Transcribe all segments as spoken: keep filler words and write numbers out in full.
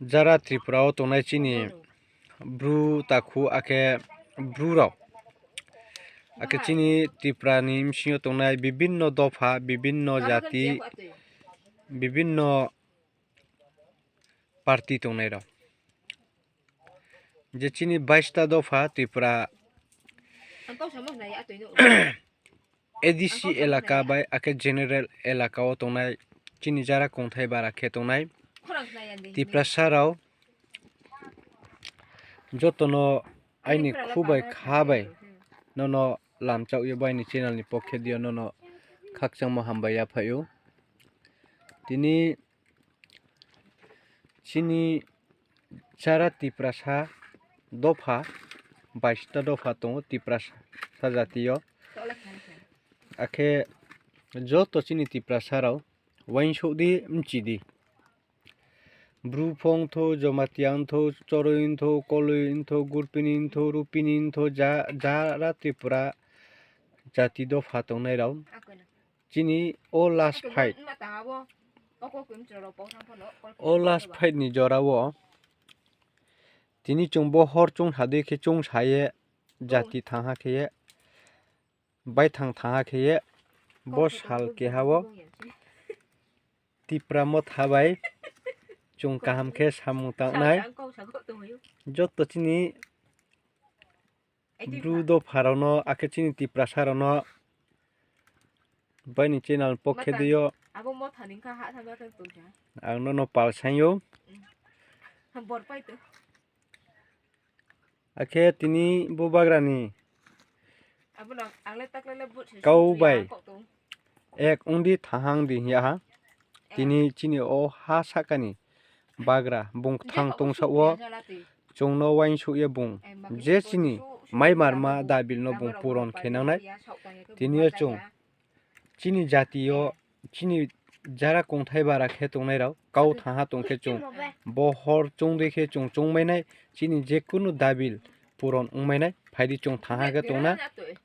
Jara Tripura wo tongnai chini Bru takhu akhe Bru rao, akhe chini Tripura ni bsing yo tongnai bibinno dopha, bibinno jati, bibinno party tongnai rao, je chini bais ta dopha Tripura A D C elaka bai akhe general elaka wo tongnai chini jara kongthai bara khe tongnai Tiprasa rao, joto no aini khu bai kha bai nono lamchaoh ye bo aini channel ni pokhe di yo nono khakchangmo hambai yaphaih ou. Tini chini jara Tiprasa dopha, bais ta dopha tong ou Tiprasa jati yo. Akhe joto chini Tiprasa rao uaingsouh di, bchi di. Bru phongthou, Jomatia ongthou, Choroi ongthou, Koloi ongthou, Gurpini ongthou, Rupini ongthou, ja-, jara Tripura jati dopha tongnai rao. Chini o last fight, o last fight ni jora wo tini chung bo hor choung sa dei khe choung sa ye, jati thangha khe ye, baithang thangha khe ye, bo sal keha wo Tipra Motha bai chung kaham khe samung tangnai. Joto chini Bru dopha rao no, akhe chini Tiprasa rao no, bo aini channel pokhe di yo ang nono pal saing ou. Akhe tini bo bagra ni kau bai ek ong di, thangha ong di hing ya ha. Tini chini o ha sahka ni bagra bung kthang tongsaoh wo chung no uaingsouh ye bung je chini maimarma dabil no bung puron khe nangnai. Tini yo chung chini jati yo, chini jara kongthai bara khe tongnai rao kau thangha tong khe chung bo hor choung dei khe chung choungmai nai, chini jekunu dabil puron ongmai nai. Phai di chung thangha khe tong na,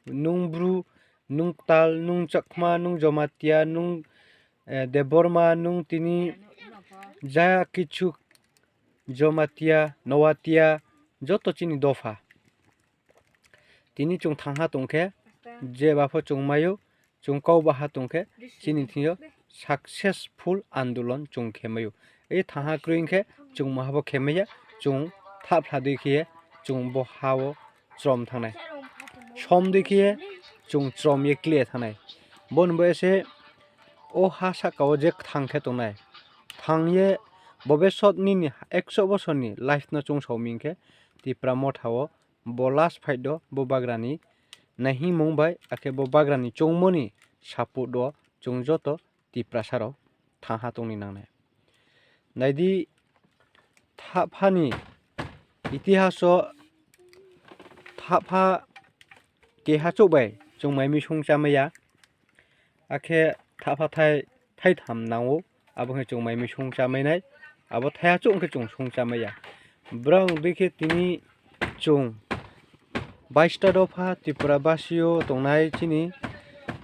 nung Bru, nung Ktal, nung Chakma, nung Jomatia, nung Debbarma, nung tini ja kichu Jomatia, Noatia, joto chini dopha. Tini chung thangha tong khe, jeba pho chung mai ou, chung kau baha tong khe, chini thing yo successful andolon chung khe mai ou. Ei thangha kroi ong khe, chung maha bo khe mai ya, chung thahphla dei khe ye, chung bo ha wo chrom thanng nai. Som dei khe ye, chung chrom ye kle thanng nai. Bo ni bo ye se, o ha sahka wo je kthang khe tong nai. Kthang ye, bo bebsot nini ekso bosor ni life no chung sao ming khe, Tipra Motha wo bo last fight wo bo bagra ni naihingmung bai, akhe bo bagra ni choungmo ni support wo chung joto Tiprasa rao thangha tong ni nang nai. Nai di, thahpha ni itihas wo thahpha keha chouh bai chung mai mi sung chámai ya. Akhe thahpha thai, thaitham nang ou, abo khe chung mai mi sung chámai nai. Abo thaiha chouh ong khe chung sung chámai ya. Brao dei khe tini chung bais ta dopha Tripura basi yo tongnai chini,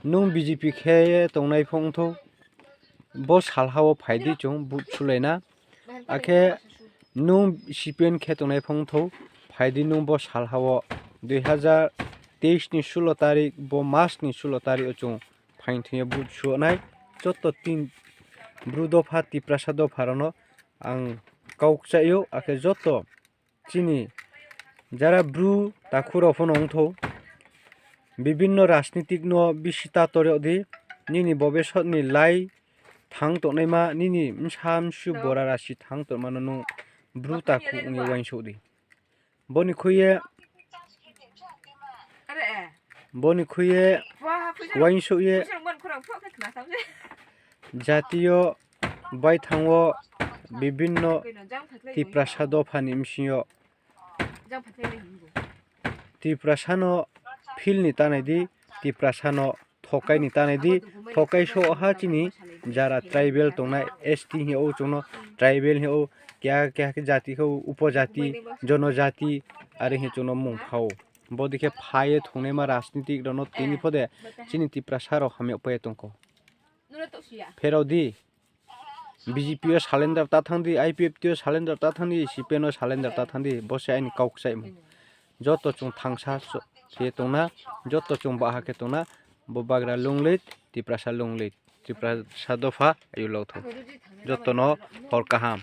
nung B J P khe ye tongnai pho ongthou, bo salha wo phai di chung vote sulai na. Akhe nung C P M khe tongnai pho ongthou, phai di nung bo salha wo dui hazar teis ni sulo tarik, bo mas ni sulo tarik wo chung phaing thing yo vote suh nai. Joto tin Bru dopha, Tiprasa dopha rao no ang kau kchai ou, akhe joto chini jara Bru takhu rao pho no ongthou, bibinno rajnitik no bisi ta tor yag di, nini bobesot ni lai thanng tongnaima, nini bsa bsu bora rasi thanng tongma no nung Bru takhu ong ye uaingsouh di. Bo ni khui ye, bo ni khui ye uaingsouh ye, jati yo baithang wo bibinno Tiprasa dopha ni bsing yo Tiprasa no feel ni ta nai di, Tiprasa no thokai ni ta nai di, thokai souh ha chini jara tribal tongnai, S T hing ou chung no, tribal hing ou, keha keha khe jati khe upojati, jonojati, are hing chung no mung pha ou. Bodei khe pha ye thongnaima rajnitik rao no tini pho de chini Tiprasa rao hamya pai ye tong kho. Pherao di. B J P yo surrender ta thanng di, I P F T yo surrender ta thanng di, C P M no surrender ta thanng di, bo se aini kau kchaihmung. Joto chung thangsa khe tong na, joto chung baha khe tong na, Bubagra long live, Tiprasa long live, Tiprasa dopha, ayu lau thou. Joto no hor kaham.